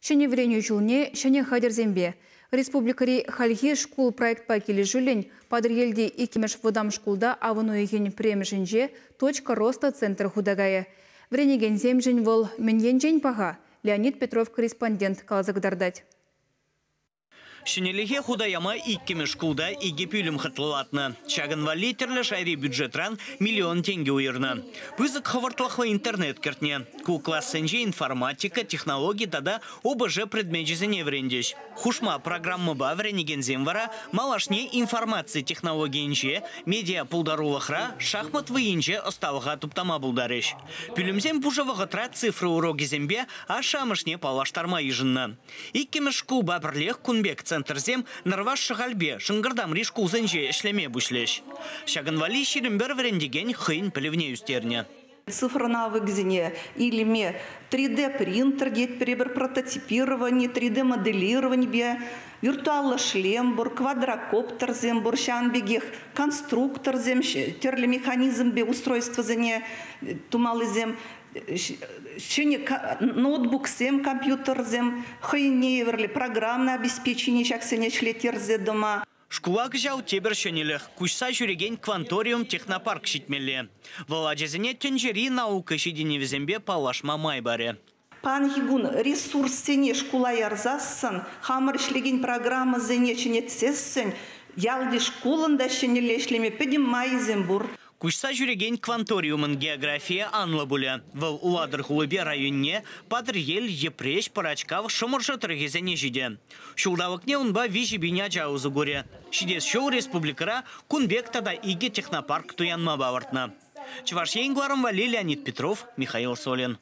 Ҫӗнӗ вӗренӳ ҫулне ҫӗнӗ хатӗрсемпе. Республикӑри хальхи шкул проектпа килӗшӳллӗн Патӑрьелти иккӗмӗш вӑтам шкулта авӑн уйӑхӗн пӗрремӗшӗнче «Точка роста» центр хута кайӗ. Вӗренекенсемшӗн вӑл мӗн енчен паха? Леонид Петров корреспондент каласа кӑтартать. Ҫӗнӗлӗхе хута яма иккӗмӗш шкулта икӗ пӳлӗм хӑтлӑлатнӑ. Ҫакӑн валли тӗрлӗ шайри бюджетран миллион тенкӗ уйӑрнӑ. Пысӑк хӑвӑртлӑхлӑ интернет кӗртнӗ. Ку классенче информатика, технологи тата ОБЖ предмечӗсене вӗрентӗҫ. Хушма программӑпа вӗренекенсем вара малашне информаци технологийӗнче, медиапултарулӑхра, шахмат вӑййинче ӑсталӑха туптама пултарӗҫ. Пӳлӗмсем пушӑ вӑхӑтра цифра урокӗсемпе ашшӗ-амӑшне паллаштарма йышӑннӑ. Иккӗмӗш шкулпа пӗрлех кун пек центрсем Нӑрваш Шӑхальпе Шӑнкӑртамри шкулсенче ӗҫлеме пуҫлӗҫ. Ҫакӑн валли 21 вӗрентекен хӑйӗн пӗлӗвне ӳстернӗ. Цифра навыкӗсене илме 3D-принтер тетпӗр эпир, прототипировани, 3D-моделированипе, виртуаллӑ шлем пур, квадрокоптерсем пур, ҫавӑн пекех конструкторсем, тӗрлӗ механизмпе устройствӑсене тумаллисем, ҫӗнӗ ноутбуксем, компьютерсем, хӑйне евӗрлӗ программное обеспечение ҫаксене ӗҫлеттерсе тӑма. Шкула кӑҫал тепӗр ҫӗнӗлӗх – куҫса ҫӳрекен «Кванториум» технопарк ҫитмелле. Вӑл ачасене тӗнчери наука ҫитӗнӗвӗсемпе паллашма май парӗ. Паянхи кун ресурссене шкула ярсассӑн, хамӑр ӗҫлекен программӑсене ҫӗнетсессӗн ялти шкулӑн та ҫӗнӗлле ӗҫлеме пӗтӗм майӗсем пур. Куҫса ҫӳрекен «Кванториумӑн» географийӗ анлӑ пулӗ. Вӑл Улатӑр хулипе районне, Патӑрьел, Йӗпреҫ, Пӑрачкав, Шӑмӑршӑ тӑрӑхӗсене ҫитӗ. Ҫулталӑкне унпа 3 000 ача усӑ курӗ. Ҫитес ҫул республикӑра кун пек тата икӗ технопарк туянма палӑртнӑ. Чӑваш Ен кӑларӑм валли Леонид Петров, Михаил Солин.